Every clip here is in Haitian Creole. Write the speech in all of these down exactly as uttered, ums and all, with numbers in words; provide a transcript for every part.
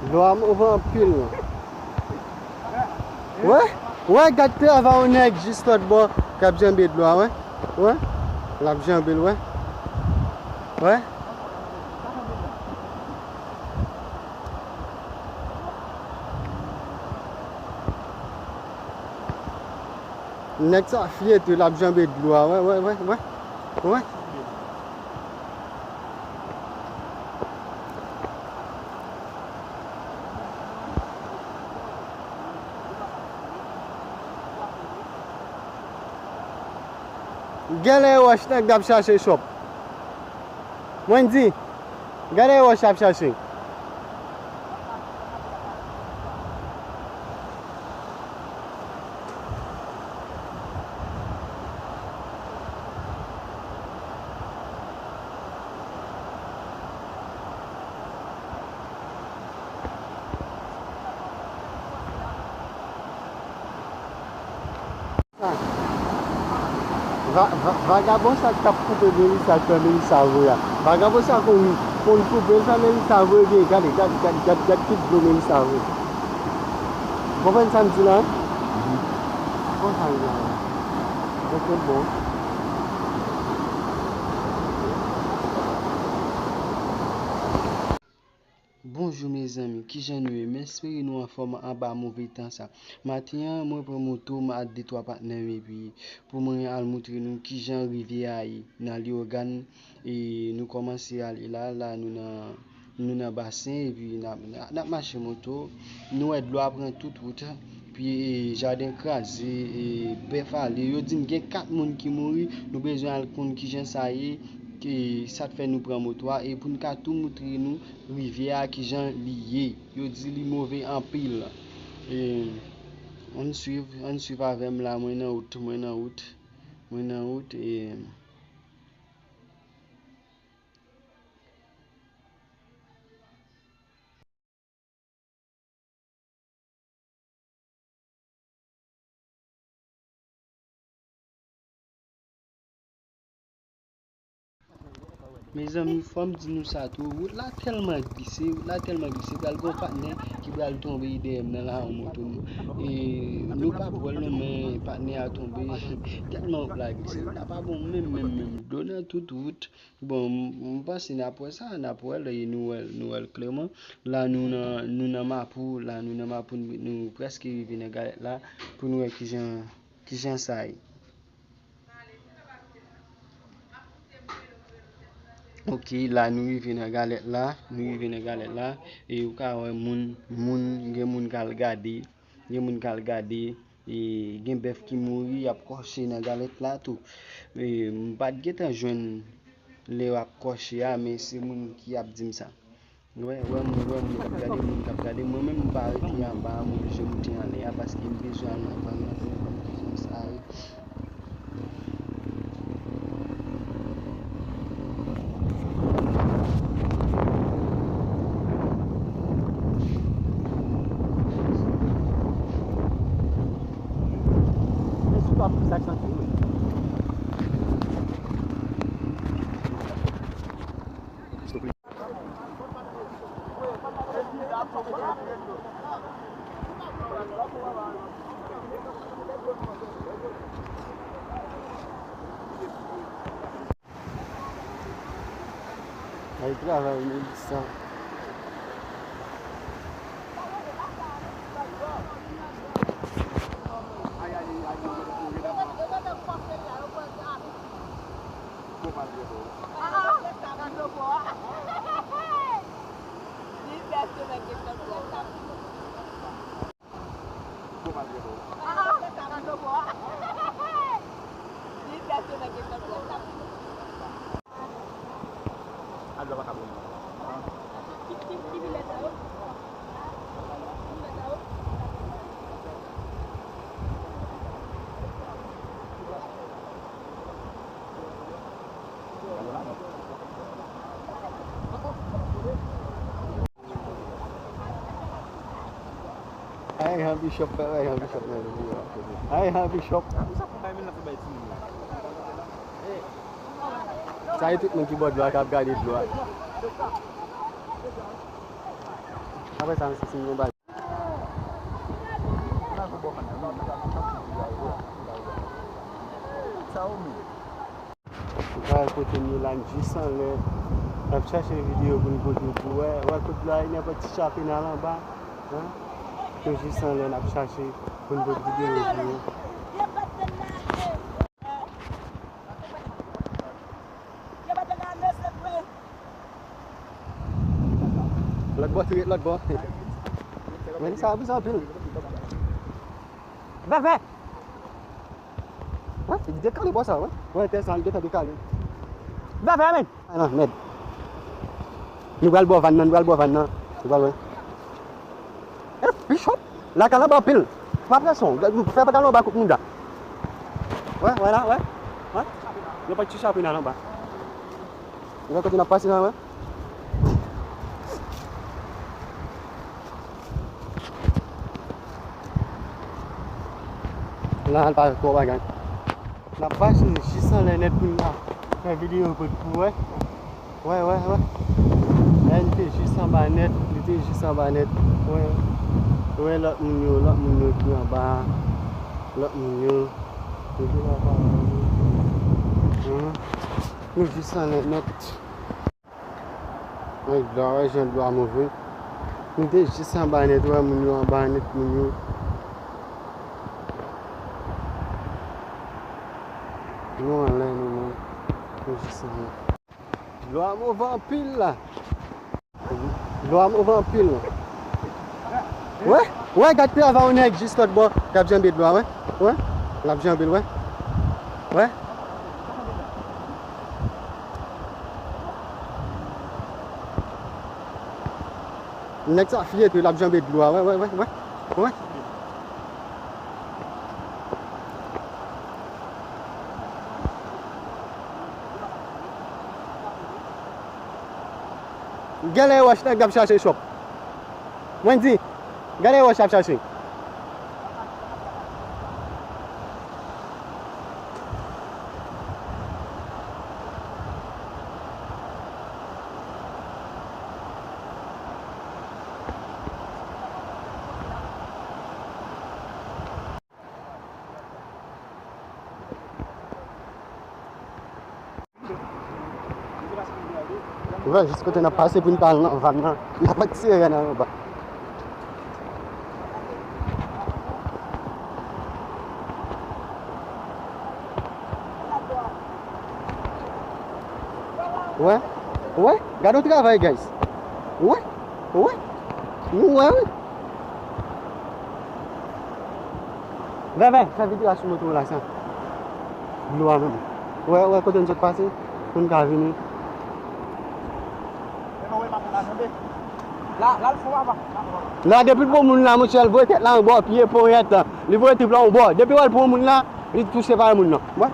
Dlo a move anpil. Wè? Wè, gad travay yon nèg jis lòt bò k ap janbe dlo a, wè? Wè? L ap janbe l, wè? Wè? Nèg sa fye tou, l ap janbe dlo a, wè, wè, wè, wè. Wè. Genlè e wòch nèg la ap chache chòp. Mwen di, genlè e wòch ap chache. Va- va- vagabon sa k t ap koupe Melissa ak fè Melissa voye a. Vagabon sa konn konn koupe l fè Melissa voye, gen gade, gade, gade, gade, gade ki dlo Melissa voye. Konprann sa m di la? Konprann sa m di la? Ok, bon. Bonjou mezanmi, kijan nou ye? M espere nou anfòm anba move tan sa. Maten an, mwen pran moto m ak de twa patnè m epi pou mwen al moutre nou kijan rivyè a ye nan Leyogàn. E nou kòmanse ale la, la nou nan, nou nan basen epi n ap, n ap, n ap mache moto. Nou wè dlo a pran tout wout, epi e, jaden kraze, e, bèf ale. Yo di n gen kat moun ki mouri, nou bezwen al konn kijan sa ye, e, sa k fè nou pran moto a, e pou n ka tou moutre nou rivyè a kijan li ye. Yo di li move anpil. E, ann swiv, ann swiv avè m la, mwen nan wout, mwen nan wout, mwen nan wout, e, Mezanmi, fò m di nou sa tou, wout la tèlman glise, wout la tèlman glise, pral gon patnè ki pral tonbe dèyè m nan lawon moto m. E, nou p ap wè l non, men patnè a tonbe, tèlman wout la glise. Wout la pa bon menm, menm, menm. Dlo nan tout wout. Bon, m, m panse n ap wè sa, n ap wè l, e nou wè l, nou wè l klèman. La, nou nan, nou nan Mapou, la, nou nan Mapou, nou, nou prèske rive nan Galèt la, pou nou wè kijan, kijan sa ye. Ok, la, nou rive nan Galèt la, nou rive nan Galèt la, e ou ka wè moun, moun, gen moun k al gade, gen moun k al gade, e gen bèf ki mouri, y ap kòche nan Galèt la tou. E, m pa t gentan jwenn lè y ap kòche a, men se moun ki ap di m sa. Wè, wè moun, wè moun k ap gade, moun k ap gade. Mwen menm, m pa rete anba a, m oblije moute anlè a, paske m bezwen al nan van nan pou m konn kijan sa ye. Ay travay Melissa. Ay, Jean Bishop, ay, Jean Bishop nan videyo a. Ay, Jean Bishop. Sa e tout moun ki bò dlo a k ap gade dlo a. Apre sa, misye fin yon bagay. Sa ou menm? Gade kote m ye la, m jis anlè. N ap chache videyo pou n pote pou wè. Wè kot dlo a ye, nenpòt ti chape n al anba. Hein? Nou jis anlè, n ap chache pou n pote videyo pou yo. Lòt bò, tou ret lòt bò. Men sa abouze anpil. Vèvè! Wè, li dekale bò sa, wè. Wè, tè sa, li gentan dekale. Vèvè, men! A non, mèd. Nou pral bò vàn nan, nou pral bò vàn nan. Nou pral wè. E, Bishop, lakay la anba anpil. Pa pran son, fè pantalon anba kout mouda. Wè, wè la, wè. Wè. Yon pa ti chape nan anba. Yon kote n ap pase la, wè. La, al pa twò bagay. N ap pase jis anlè nèt pou n ka fè videyo pou, pou wè. Wè, wè, wè. Lè li te jis anba nèt, li te jis anba nèt. Wè. Wè lòt moun yo, lòt moun yo ki anba. Lòt moun yo. Yo te la pa. Hum. Nou jis anlè nèt. Ay, dlo a, wè jan dlo a move. Nou te jis anba nèt, wè moun yo anba nèt, moun yo. Nou anlè, nou, nou. Nou jis anlè. Dlo a move anpil la. Dlo a move anpil la. Wè, wè, gad travay yon nèg jis lòt bò, k ap janbe dlo a, wè. Wè, l ap janbe l, wè. Wè. Nèg sa fye tou, l ap janbe dlo a, wè, wè, wè, wè. Wè. Gade wòch nèg ap chache chòp. Mwen di, gade wòch ap chache. Ou wè, jis kote n ap pase pou n pa al nan vàn nan, n ap atire nan anba. Wè, wè, gade yon travay, guys. Wè, wè, nou wè, wi. Vèvè, fè videyo a sou moto w la, sa. Dlo a menm. Wè, wè, kote n sot pase, pou n ka vini. La, depi l pran moun la, monchè, l voye tèt la anbò, pye ponyèt, li voye trip la anbò. Depi wè l pran moun la, li touche pa moun nan. Wè.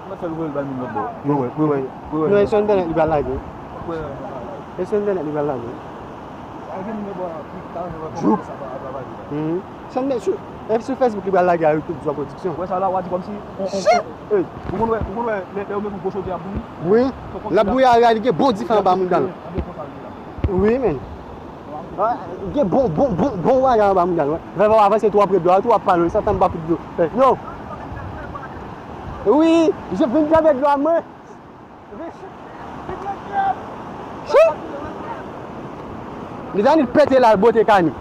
Mwen fè l voye l bay moun lòt bò. Wi, wi, wi, wi. Non, e sou entènèt li pral lage. Wi, wi, wi. E sou entènèt li pral lage. Joup. Mhm. Sou entènèt, sou, e sou Facebook li pral lage a YouTube, Zwa Production. Wè sa la, w a di kòmsi, on, on, on, ey, ou konn wè, ou konn wè, lè, lè yo met yon gwo chodyè ap bouyi? Wi. L ap bouyi a, li gen bon dife anba mouda l. Wi, men. Gen bon, bon, bon, bon bagay anba mouda l, wi. Vèvè, w avanse twò pre dlo a, tou w ap pale, sa tann pa kout dlo. Yo! Wi, je vin janbe dlo a mwen. Shi! Li vin pete la, l bote kani.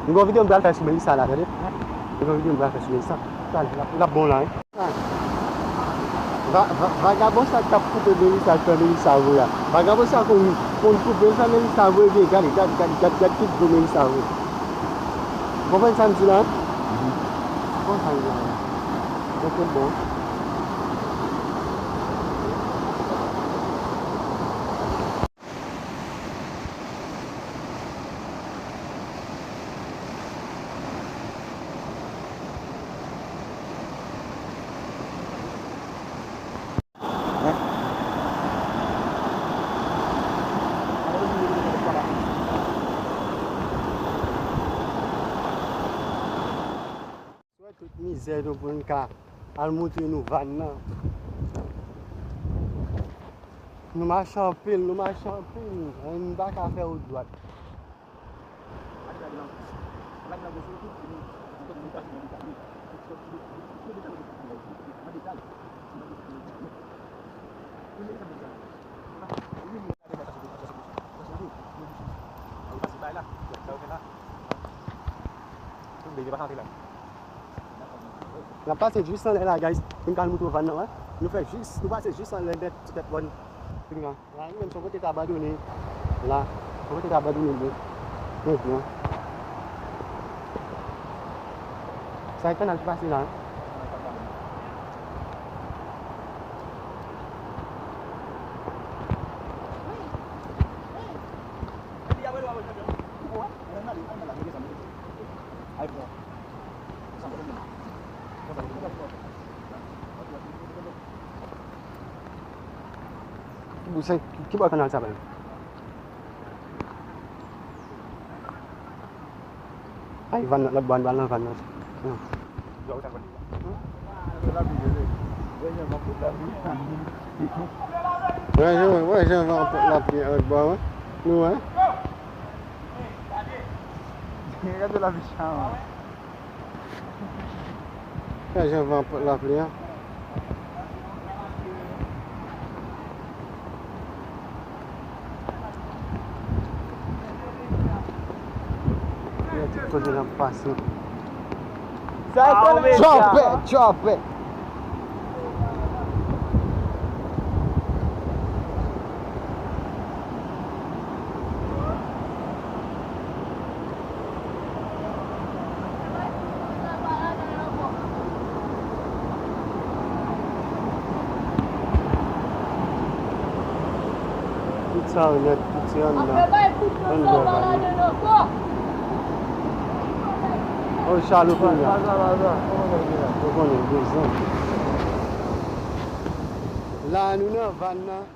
M gen yon videyo m pral fè sou Melissa la, tande. M gen yon videyo m pral fè sou Melissa. Talè, l ap, l ap bon la, wi. Va, va, vagabon sa k ap koupe Melissa, k fè Melissa voye a. Vagabon sa konn, konn koupe l, fè Melissa voye byen. Gade, gade, gade, gade, gade tout dlo Melissa voye. Ou konprann sa m di la? Ou konprann sa m di la? Bon, se bon. Wè tout mizè nou pou n ka al montre nou vàn nan. Nou mache anpil, nou mache anpil. Ann pa ka fè wout dwat. N ap pase jis anlè la, guys. Pou n ka al moutre w van nan, wè. Nou fè jis, nou pase jis anlè nèt, ti tèt mòn. Pou n ka, la, li menm, se yon kote te abandone. La, se yon kote te abandone, bro. Mwen di, an. Sa e kanal ki pase la, an. Ki bò kanal sa pral? Ay, van nan, lòt bò, ann pral nan van nan. Wè jan, wè jan van pot lapli a lòt bò, wè. Nou wè. Gade lapli sa, man. Gade jan van pot lapli a. Yo, tout kote n ap pase. Sa e soleil. Drop it, drop it. Tout sa yo nèt, tout se anndan. Anndan vann nan. O, Charles Opelia. Ou konnen, bezwen. La, nou nan vann nan.